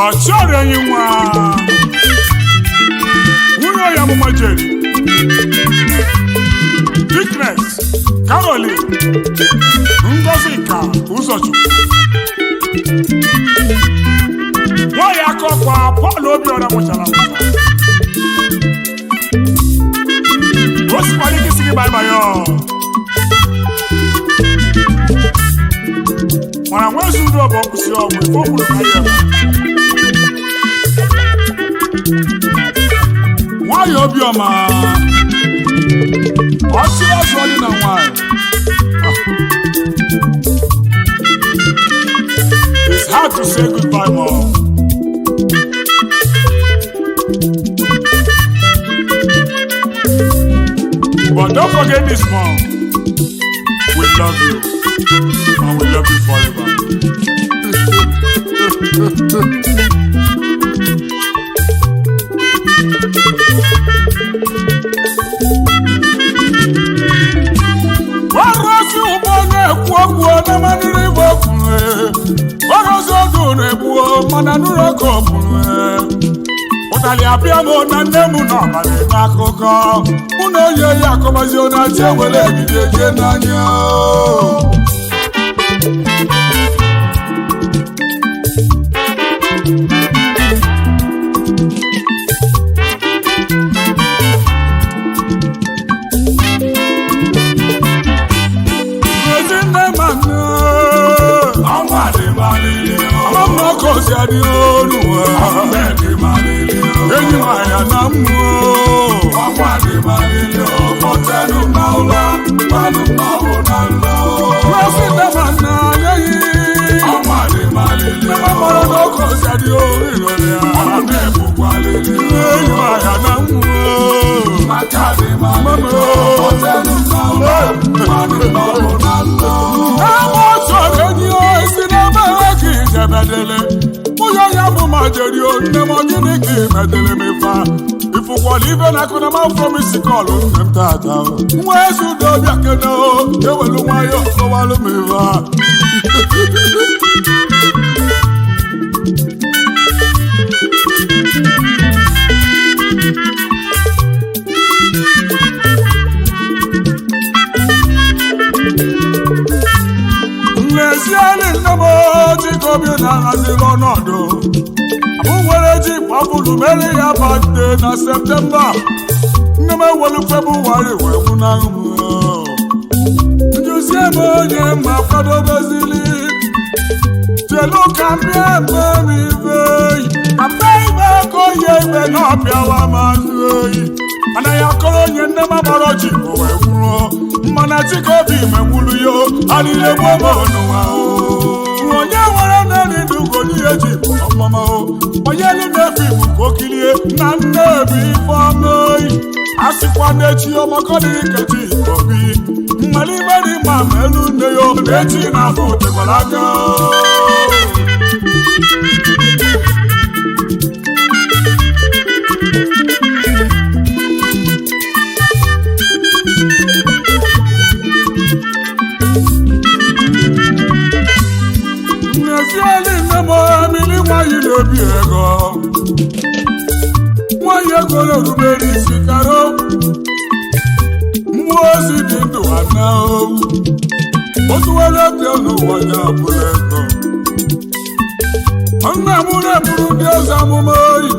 Ọchọrọ enyi nwa nwunye ya amụma jeri Dickness Caroline Ngozi ka Ụzọchukwu, nwaanyị aka ọkwa Paul Obiora mụchara amụcha. O sikwara ike isi gị baịbaị ọ mana nwa ezi udo bụ ọkwụsị ọgwụ ife o kwuru ka ya eme. Nwayọ obiọma ọchị ọzọ dị na nwanyị. It's hard to say goodbye, Mom. But don't forget this, Mom. We love you, and we love you forever. Ọrụsị ụgbọ na-ekwu okwu ọnamanụrụ igbo kwuru, ọrụsị ọdụ na-egbuo mana nụrụ ọkụ kwuru. Ụtalị apịa m na nne m n'ọbalị n'akụkọ mụ na onye ya akọmazi na chi ewere ebide jee n'anya. Ezinne ma nne Ọnwa dị malili ama m na ọkụ ozi adị olu dị malili enyi m anya na mmụọ. Ọnwa dị malili kpọtenu na ụla gbanụ m n'ọbụ na nlọ. Ezinne ma nne anyeghị Ọnwa dị malili mara na ọkụ ozi adị olu ìrọ̀lẹ́ ya. ọ na-ebukwalili Enyi m anya na mmụọ. maka dị malili kpọtenu na ụla gbanụ m n'ọbụ na nlọ. Ebe ọ chọrọ enyi o esi n'ebe ka ijebedele nwunye ya bụ majeri o nne m, gịnị ka imedele m ife a? Ifụkwala ibe na akụ na ma promisi kọlụ nne m tata nwa ezi udo bịa kene o ewelu nwayọ kọwalụ m ife a. Nlezienị nne m Chikobi na-ahaziri ọnọdụ abụ nwere ji gbapụrụ mere ya bade na Septemba. Nne m ewelu Febụwarị wee gwụnahụ m njuzie m onye ma kwadobezili chelu ka m bịa eme m ibe ka m bịa ime ka onye igbe na ọbịawa m azụ oyi anaghị akọrọ onye nne m agbara ji bụ wee gwuruo mana Chikobi menwulu yo alile gbuo m ọnụnwa o. Onye nwere naanị ndụ ihe ji bụ ọmụma o onye elu na-efe ibu ka o kirie na nne bụ ife ọma oyi a sịkwa n'echi ọmakọ dịghị kechi obi mmalime dị mma ma elu nne ya o na-echi na afọ tekwara aka o. N'ezieli nne m emili nwanyị na-ebi ego nwanyị ego na-erubere isi karo mmụọ ozi dị ndụ ana owu otuwere dị n'ụwa ya bụrụ ego. Nna m na-eburu ndị eze amụma oyi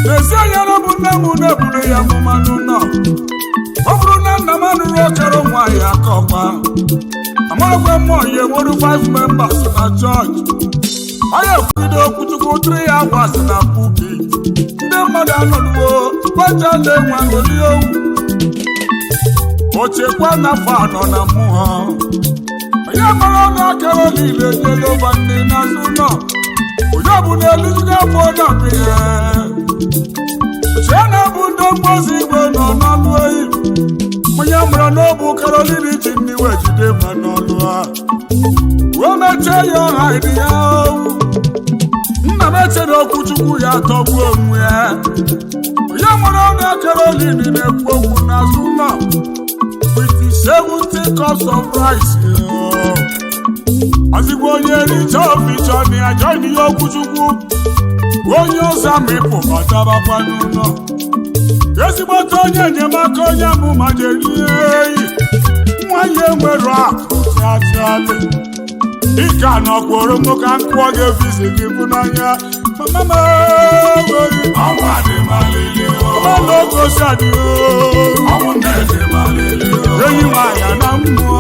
n'ezi anya na bụ nne m na-eburu ya amụma n'ụlọ. Ọ bụrụ na nna m anụrụ ọkara nwaanyị aka ọkpa amarakwa mmụọ ya enweru 5 members na chọọchị onye ekwugido okwuchukwu tụrụ ya agwasị na pupi ndị mmadụ anọluwo kwaja na-enwe aṅụrị owu ochekwa na afọ anọ na mmụọ onye mara ọnụ akara niile nyere ụba nne n'azụ ụlọ onye bụ na elizigo afọ na-abịa chee na bụ ndị mgbazi igwe nọ n'ọnụ oyi onye mara n'ọbụ Caroline ji nni wee jide ma n'ọlụ a wee mechie ya ọha ịdị ya owu. Nna m m eche na okwuchukwu ya tọgbuo onwe ya. Onye nwere ọnụ akara olili na-ekwu okwu n'azụ ụlọ with 70 cups of rice. Ọzigbo onye richa ofichọ na ya join ihe okwuchukwu. Onye ọzọ amịpụ ọtabakwa n'ụlọ. Ezigbote onye enyemaka onye amụma jerie eyi. Nwa ya enwere akụ chachale. Ike anọkworo m ka m kụọ gị efizi gị bụ n'anya. Mama m enweghị. Ọnwụ adị ma lele o. Mama ogosi adị o. Ọnwụ nne dị ma lele o. Enyi nwanyị na mmụọ.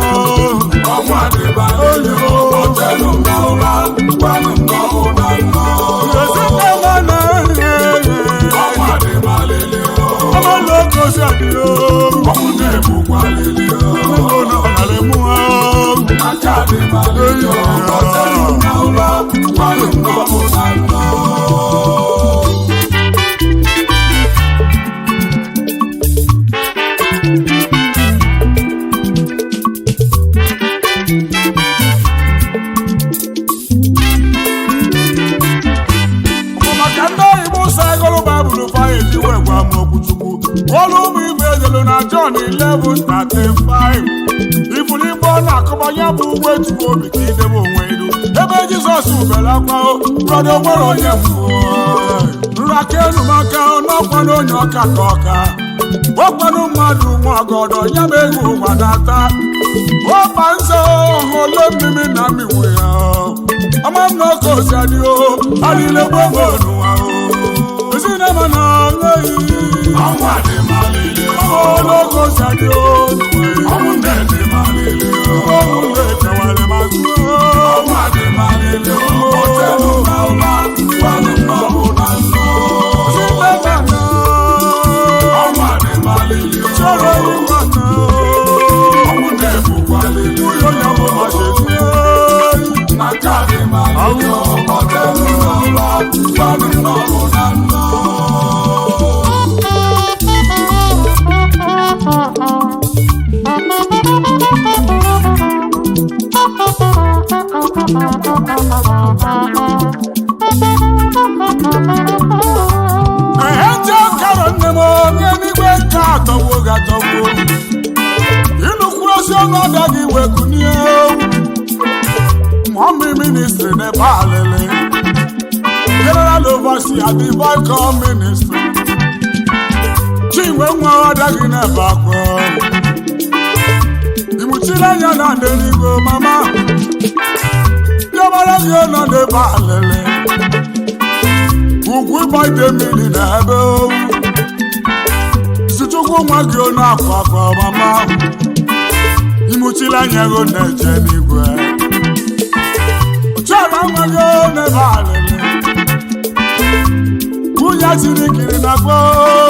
Ọnwụ adị ma lele o. Kpọtenu m n'ụra, gwanụ m na ọ bụ na nlọ. Ezinụlọ na Ọnwụ adị ma lele o. Mama ogosi adị o. Ọnwụ nne bụkwa lele o. Ụlọ narị mmụọ. Aka dị ma lele o. Kpọtenu m n'ụra, gwanụ m na ọ bụ na nlọ. Bụ maka ndị oyibo sagoro baịbụl fa eji wee gwa m okwuchukwu ọrụ ụmụ ibe ejelu na John 11:35 ifuru igbe ọ na-akọba ya bụ ugbo etubo obi ka idebe onwe ilu ebe Jizọs bere akwa brọdo nwere onye nraka enu maka n'ọkwa na onye ọka ka ọka ọkwanụ mmadụ nwa ọgọdọ ya bụ ego ụwa na-ata ọkpa nze ole mmiri na mmiri ya ama m na ọkọ osi adị o adịle gbogbo n'ụwa o ezinama na nweghị Ọnwụ adị ma lele o. ọlọ́kọ̀ osi adị o Ọnwụ nne dị ma lele o. ọnwụ na-ekewara ma zụọ. Ọnwụ adị ma lele o. Kpọtenu m n'ụra, gwanụ m na ọ bụ na nlọ. Ezinama na Ọnwụ adị ma lele o. chọrọ ịma na Ọnwụ nne bụkwa lele o. ụyọ ya bụ ma chezie. Aka dị ma lele o. Kpọtenu m n'ụra, gwanụ m na ọ bụ na nlọ. Ehe nje kara nne m onye n'igwe nke atọgbuo gị atọgbuo ịnụkwuru ozi ọnụ ọbịa gị wee kunie mọmị ministri n'ebe alịlị general overseer divine call ministry chinwe nwa ọbịa gị n'ebe akwa imuchiri anya na ndị n'igwe mama bịabara gị nọ n'ebe alịlị ugwu ịgba ide mmiri na ebe owu sichukwu nwa gị ọ na-akwa akwa mama imuchila anya gị na-eje n'igwe chọrọ nwa gị n'ebe alịlị nwunye chirikiri na gboo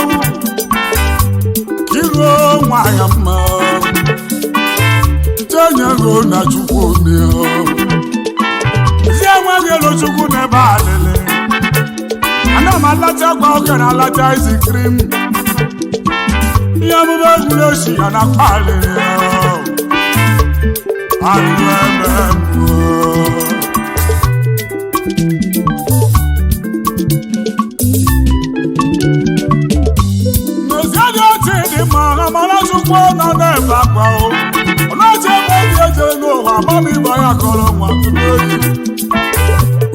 kiruo nwa ya mma chenye gị na chukwu mio zie nwa gị elu chukwu n'ebe alịlị ana m alacha gwa oke na alacha ice cream ihe ọmụma egwuregwu ya na kwalị alụ eme n'ozi dị otu dị mma amara chukwu nọ na-ebe akwa o ọ na-eche ebe dị eje n'ụwa agbam igbo ya kọrọ nwa tupu oyi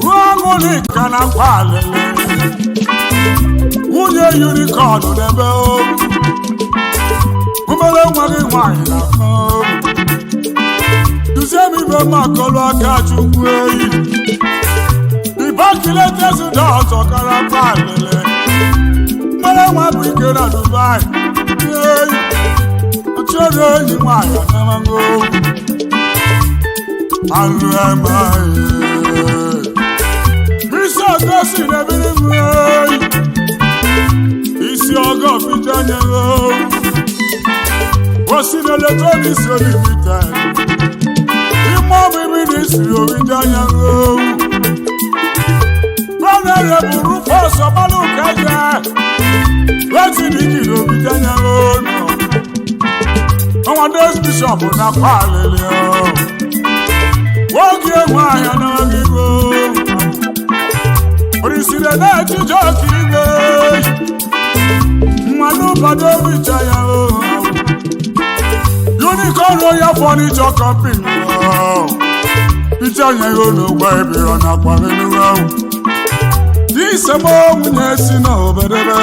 ruo aṅụrị ka na akwa alịlị nwunye yunikorn n'ebe o obere nwa gị nwaanyị na-akọ duzie m ibe m akọlụ aka chukwu eyi ibakiletezi dọtọ kara akwa alịlị nwere nwa bụ ike na Dubai eyi ọchịrị enyi nwaanyị anamago alụ emaghị isi ọgọ si n'ebiri m eyi isi ọgọ fija nyere osi na eletrọniks olimited ime ọmịmị na isi orija nyere Honorable Rufus Ọbalụkaja wetin ikiri orija nyere ụlọ ọnwa dos bishọp nakwa alịlị oge enwe ahịa n'ọgịgo Priscilla na-ejije ọka igwe mmanụ bado richa ya o Unicorn Royal Furniture Company iche anya ya n'ogbe ebiro na akwarenuwe disemo nwunye si n'obedebe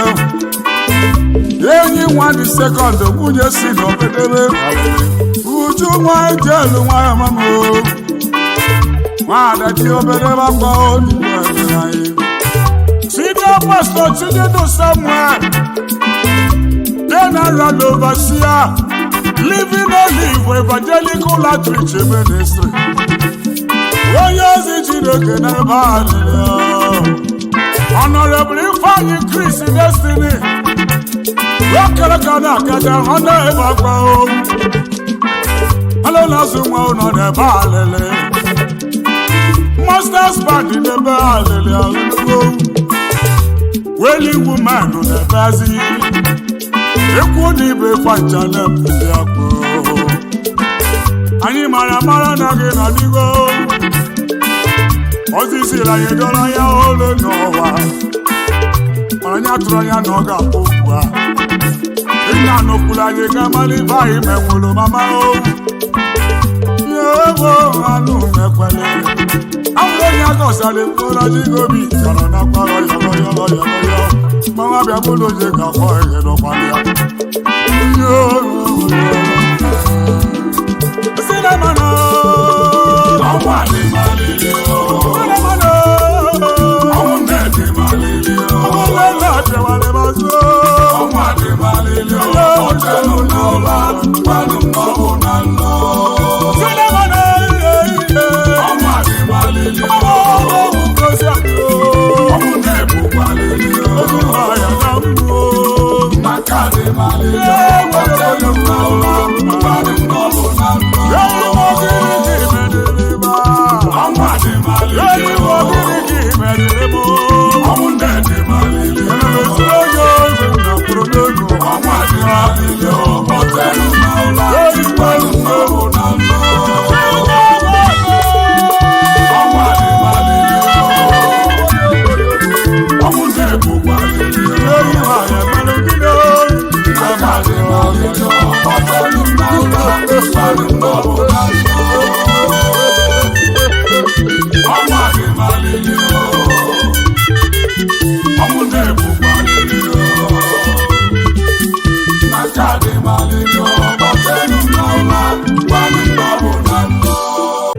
enyi nwa dị sekọnd nwunye si n'obedebe uju nwa jelu nwa ya mama o nwaada ji obere akwa onugbu anyị. Senior Pastor Chinedu Samuel, General Overseer, Living Olive Evangelical Outreach Ministry. Onye ozi Chineke n'ebe a niile. Honorable Ifeanyi Chris Destiny, Okereke na-akaja ọ na-ebe akwa o. Alụlazụ nwa ụlọ n'ebe alịlị. Masters Band n'ebe alịlị alụgo. Weli woman n'ebe azị. Ekwu na ibe kwancha na-epụzi akpụ. Anyị mara mara na gị na dịgo. Oziziri anyị dọrọ ya olu n'ụwa. Mana anyị atụrụ anya na ọ ga-akpụ ugbu a. Nna nụkwuru anyị ka mara ibe anyị menwụrụ mama o. Nye anụ mekwele. Awụrụ onye agọsara mkpụrụ ji gobi yọrọ na mkpọrọ yọrọ yọrọ yọrọ yọrọ. Mmanwụ abịa bụrụ onye ga-akpọ ihe n'ụkwalị ya. Sinamana. Ọnwụ adị malili o. Sinamana. Ọnwụ nne dị malili o. Ọmụlele abịawara m azụ. Ọnwụ adị malili o. Ọtẹnu n'ụlọ, gwanụ m na ọ bụ na nlọ. Sinamana. Ọnwụ adị malili o. Ọmụ ngozi adị o. Ọnwụ nne bụkwa lili o. Ọya na mbụ. Maka adị malili o. Ọtẹnu n'ụlọ, gwanụ m na ọ bụ na nlọ. Ọnwụ adị malili o. Ọnwụ nne dị malili o. Ọnwụ adị malili o. Ọtẹnu n'ụlọ, gwanụ m na ọ bụ na nlọ. Ọnwụ adị malili o. Ọnwụ nne bụkwa lili o. Maka adị malili o. Ọtẹnu n'ụlọ, gwanụ m na ọ bụ na nlọ. Ọnwụ adị malili o. Ọnwụ nne bụkwa lili o. Maka adị malili o. Ọtẹnu n'ụlọ, gwanụ m na ọ bụ na nlọ.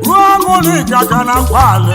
Ruo aṅụrị ka na nkwalị.